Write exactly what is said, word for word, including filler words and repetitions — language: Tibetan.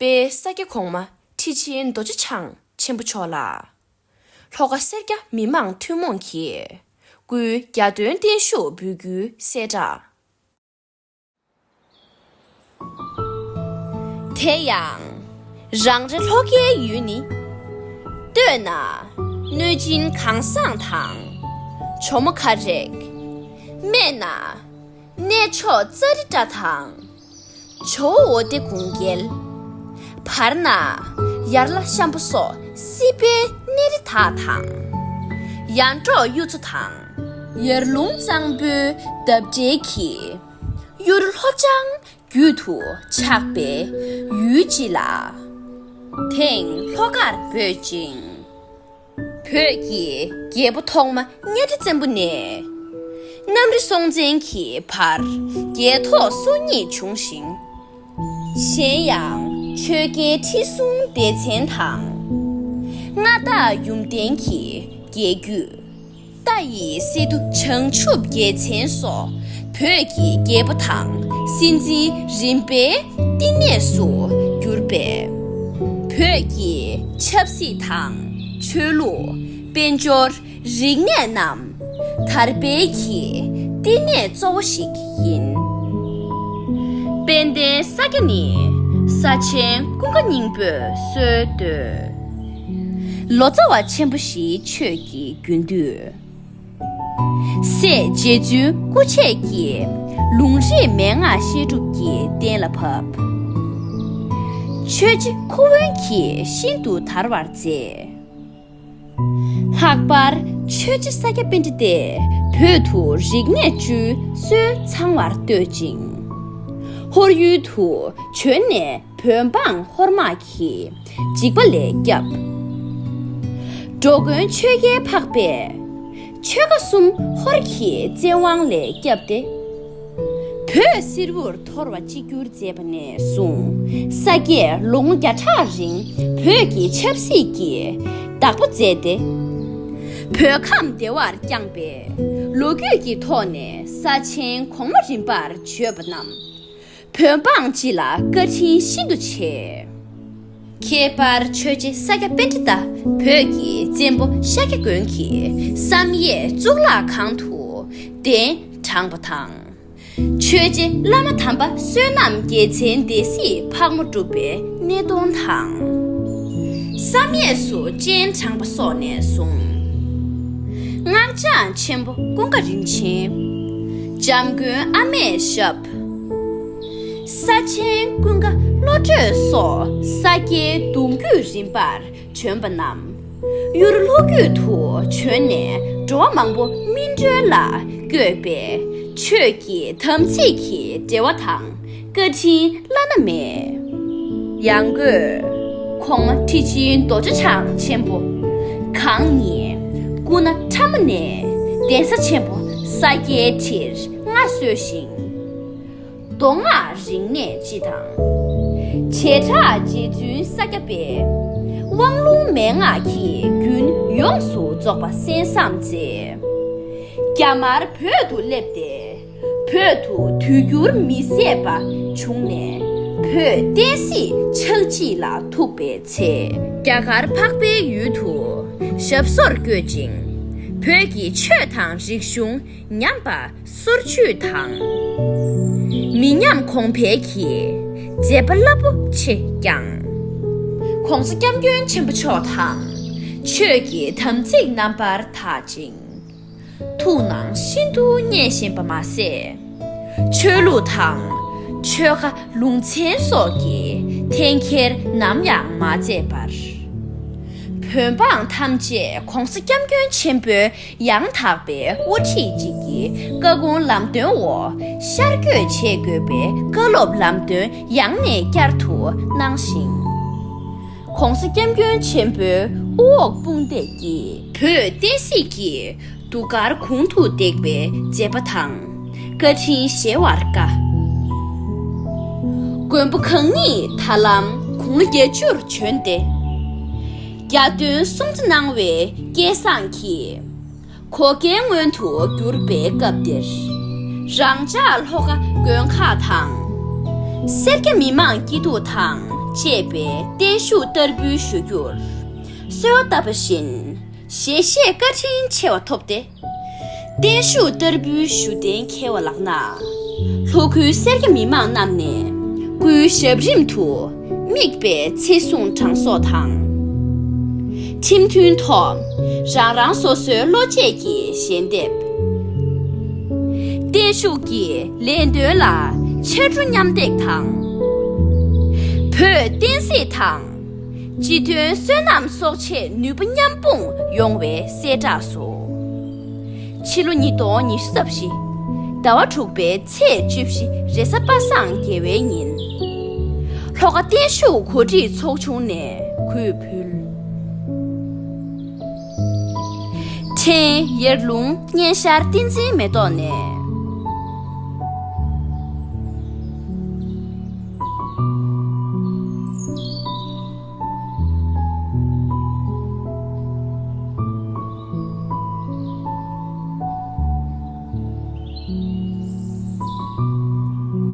པའི་ས་སྐྱ་གོང་མ་ཁྲི་ཆེན་རྡོ་རྗེ་འཆང་ཆེན་པོ་མཆོག་ལ། ལྷོ་ཁ་སེར་སྐྱ་མི་མང་ཐུན་མོང་གིས་སྐུའི་རྒྱ་སྟོན་བརྟན་བཞུགས་འབུལ་རྒྱུའི་གསལ་བསྒྲགས། དེ་ཡང་། རང་རེ་ལྷོ་ཁའི་ཡུལ་ནི། སྟོད་ན་གནོད་སྦྱིན་གང་ཟག་དང་། ཇོ་མོ་ཁ་རེག་སྨད་ན་གནས་མཆོག་ཙཱ་རི་ཏྲ་དང་། ཇོ་བོ་འོ་དེ་གུང་རྒྱལ། བར་ན་ཡར་ལ་ཤམ་བུ་སོགས་སྲིད་པའི་གནས་རི་དག་དང་། ཡར་འབྲོག་གཡུ་མཚོ་དང་། ཡར་ལུང་གཙང་པོའི་འདབས་འབྲེལ་གྱི་གཡུ་རུ་ལྷོ་བྱང་རྒྱུད་དུ་ཆགས་པའི་ཡུལ་སྤྱི་ལ། དེང་ལྷོ་ཁར་འབོད་ཅིང་། བོད་ཀྱི་རྒྱལ་པོ་ཐོག་མ་གཉའ་ཁྲི་བཙན་པོ་ནས། གནམ་རི་སྲོང་བཙན་གྱི་བར་རྒྱལ་ཐོག་སོ་གཉིས་བྱུང་ཞིང་། གཞན་ཡང་ཆོས་རྒྱལ་ཁྲི་སྲོང་ལྡེ་བཙན་དང་། མངའ་བདག་ཡུམ་བརྟན་གྱི་རྒྱལ་བརྒྱུད། རྟ་ཡི་སི་ཏུ་བྱང་ཆུབ་རྒྱལ་མཚན་སོགས་བོད་ཀྱི་རྒྱལ་པོ་དང་སྲིད་འཛིན་རིམ་པའི་བསྟི་གནས་སུ་གྱུར་པས། བོད་ཀྱི་ཆབ་སྲིད་དང་ཆོས་ལུགས། དཔལ་འབྱོར། རིག་གནས་རྣམས་དར་སྤེལ་གྱི་བསྟི་གནས་གཙོ་བོ་ཞིག་ཡིན། དཔལ་ལྡན་ས་སྐྱ་ནི་ས་ཆེན་ཀུན་དགའ་སྙིང་པོས་སྲོལ་གཏོད། ལོ་ཙཱ་བ་ཆེན་པོ་ཞིག་ཆོས་ཀྱི་རྒྱུན་དུ། སྲས་རྗེ་བཙུན་སྐུ་མཆེད་ཀྱིས་ལུང་རིགས་མན་ངག་བཤད་སྒྲུབ་ཀྱི་གཏན་ལ་ཕབ། ཆོས་རྗེ་ཁུ་དབོན་གྱིས་ཤིན་ཏུ་དར་བར་མཛད། ལྷག་པར་ཆོས་རྗེ་ས་སྐྱ་པཎྜི་ཏས་བོད་དུ་རིག་གནས་བཅུའི་སྲོལ་ཚང་བར་གཏོད་ཅིང་། ཧོར་ཡུལ་དུ་བྱོན་ནས་བོད་འབངས་ཧོར་དམག་གི་འཇིགས་པ་ལས་བསྐྱབས། འགྲོ་མགོན་ཆོས་རྒྱལ་འཕགས་པས་ཆོལ་ཁ་གསུམ་ཧོར་གྱི་བཙན་དབང་ལས་བསྐྱབས་ཏེ། བོད་བསིལ་བོར་འཐོར་བ་གཅིག་གྱུར་མཛད་པ་ནས་བཟུང་ས་སྐྱས་ལོ་ངོ་བརྒྱ་ཕྲག་རིང་བོད་ཀྱི་ཆབ་སྲིད་ཀྱི་བདག་པོ་མཛད་དེ། བོད་ཁམས་བདེ་བར་བསྐྱངས་པས་ལོ་རྒྱུས་ཀྱི་ཐོག་ནས་ས་ཆེན་གོང་མ་རིམ་པར་བརྗོད་པ་རྣམས། བོད་འབངས་སྤྱི་ལ་བཀའ་དྲིན་ཤིན་ཏུ་ཆེ། ཁྱད་པར་ཆོས་རྗེ་ས་སྐྱ་པཎྜི་ཏ་བོད་ཀྱི་བཙན་པོ་ཤཱཀྱ་མགོན་གྱི་བསམ་ཡས་གཙུག་ལག་ཁང་དུ་གདན་དྲངས་པ་དང་། ཆོས་རྗེ་བླ་མ་དམ་པ་བསོད་ནམས་རྒྱལ་མཚན་སྡེ་སྲིད་ཕག་མོ་གྲུ་པའི་གནས་སྟོང་དང་། བསམ་ཡས་སུ་སྤྱན་དྲངས་པ་སོགས་ནས་བཟུང་། སྔགས་འཆང་ཆེན་པོ་ཀུན་དགའ་རིན་ཆེན། འཇམ་མགོན་ཨ་མེས་ཞབས། ས་ཆེན་ཀུན་དགའ་བློ་གྲོས་སོགས་ས་སྐྱའི་གདུང་རྒྱུད་རིམ་པར་བྱོན་པ་རྣམས། གཡུ་རུ་ལྷོ་རྒྱུད་དུ་བྱོན་ནས་འགྲོ་བ་མང་པོ་སྨིན་གྲོལ་ལ་བཀོད་པའི་ཆོས་ཀྱི་དམ་ཚིག་གི་འབྲེལ་བ་དང་བཀའ་དྲིན་བླ་ན་མེད། ཡང་སྒོས་གོང་མ་ཁྲི་ཆེན་རྡོ་རྗེ་འཆང་ཆེན་པོ་གང་ཉིད་སྐུ་ན་ཕྲ་མོ་ནས་གདན་ས་ཆེན་པོ་ས་སྐྱའི་ཁྲིར་མངའ་གསོལ་ཞིང་། མདོ་སྔགས་རིག་གནས་སྤྱི་དང་། བྱེ་བྲག་རྗེ་བཙུན་ས་སྐྱ་པའི་དབང་ལུང་མན་ངག་གི་རྒྱུན་ཡོངས་སུ་རྫོགས་པ་གསན་བསམ་མཛད། རྒྱ་དམར་བོད་དུ་སླེབས་ཏེ། བོད་དུ་དུས་འགྱུར་མི་བཟད་པ་བྱུང་ནས་བོད་བསྟན་སྲིད་ཆགས་འཇིག་ལ་ཐུག་པའི་ཚེ། རྒྱ་གར་འཕགས་པའི་ཡུལ་དུ་ཞབས་སོར་བཀོད་ཅིང་། བོད་ཀྱི་ཆོས་དང་རིག་གཞུང་ཉམས་པ་སོར་ཆུད་དང་། མི་ཉམས་གོང་འཕེལ་གྱི་མཛད་པ་རླབས་པོ་ཆེ་བསྐྱངས། ༸གོང་ས་༸སྐྱབས་མགོན་ཆེན་པོ་མཆོག་དང་ཆོས་ཀྱི་དམ་ཚིག་རྣམ་པར་དག་ཅིང་། ཐུགས་ནང་ཤིན་ཏུ་མཉེས་བཞིན་པ་མ་ཟད། ཆོས་ལུགས་དང་ཆོལ་ཁ་ལུང་ཚན་སོགས་ཀྱི་འཐེན་འཁྱེར་ནམ་ཡང་མ་མཛད་པར། བོད་འབངས་ཐམས་ཅད་༸གོང་ས་༸སྐྱབས་མགོན་ཆེན་པོའི་ཡང་དག་པའི་དབུ་ཁྲིད་ཅིག་གི་བཀའ་དགོངས་ལམ་སྟོན་འོག་ཤར་བསྐྱོད་བྱེད་དགོས་པའི་བཀའ་སློབ་ལམ་སྟོན་ཡང་ནས་བསྐྱར་དུ་གནང་ཞིང་། ༸གོང་ས་༸སྐྱབས་མགོན་ཆེན་པོའི་དབུ་འོག་དཔུང་འདེགས་ཀྱིས་བོད་བསྟན་སྲིད་ཀྱི་གདུགས་དཀར་གོང་དུ་འདེགས་པའི་མཛད་པ་དང་བཀའ་དྲིན་གཞལ་བར་དཀའ། མགོན་པོ་གང་ཉིད་ད་ལམ་དགུང་ལོ་བརྒྱད་ཅུར་བྱོན་ཏེ། རྒྱ་སྟོན་སྲུང་བརྩི་གནང་བའི་སྐལ་བཟང་གིས་གོ་རྒྱལ་མངོན་དུ་གྱུར་པའི་སྐབས་དེར། རང་ཅག་ལྷོ་ཁ་དགོན་ཁག་དང་། སེར་སྐྱ་མི་མང་སྐྱིད་སྡུག་དང་ ཅེས་པའི་བརྟན་བཞུགས་བསྟར་འབུལ་ཞུ་རྒྱུར། གསོལ་བ་བཏབ་པ་བཞིན་ཞལ་བཞེས་བཀའ་དྲིན་ཆེ་བ་ཐོབ་སྟེ། བརྟན་བཞུགས་བསྟར་འབུལ་ཞུ་གཏན་འཁེལ་བ་ལགས་ན། ལྷོ་ཁུལ་སེར་སྐྱ་མི་མང་རྣམས་ནས་སྐུའི་ཞབས་རིམ་དུ་དམིགས་པའི་ཚེ་སྲུང་གྲངས་གསོག་དང་། ཁྲིམས་མཐུན་ཐོག་རང་རང་སོ་སོའི་བློ་འབྱེད་ཀྱི་ཞལ་འདེབས། བརྟན་བཞུགས་ཀྱི་ལས་དོན་ལ་ཕྱར་གྲུ་མཉམ་འདེགས་དང་། བོད་བསྟན་སྲིད་དང་། སྤྱི་དོན་བསོད་ནམས་གསོག་ཆེད་ནུས་པ་མཉམ་སྤུངས་ཡོང་བའི་གསལ་བསྒྲགས་སུ། ཕྱི་ལོ་ཉིས་སྟོང་ཉི་ཤུ་རྩ་བཞི་ཟླ་བ་དྲུག་པའི་ཚེས་བཅུ་བཞི་རེས་གཟའ་པ་སངས་རྒྱལ་བའི་ཉིན། ལྷོ་ཁ་བརྟན་བཞུགས་གོ་སྒྲིག་ཚོགས་ཆུང་ནས་གུས་ཕུལ། ཕྲན་ཡར་ཀླུང་སྙན་ཤར་བསྟན་འཛིན་མེ་ཏོག་ནས།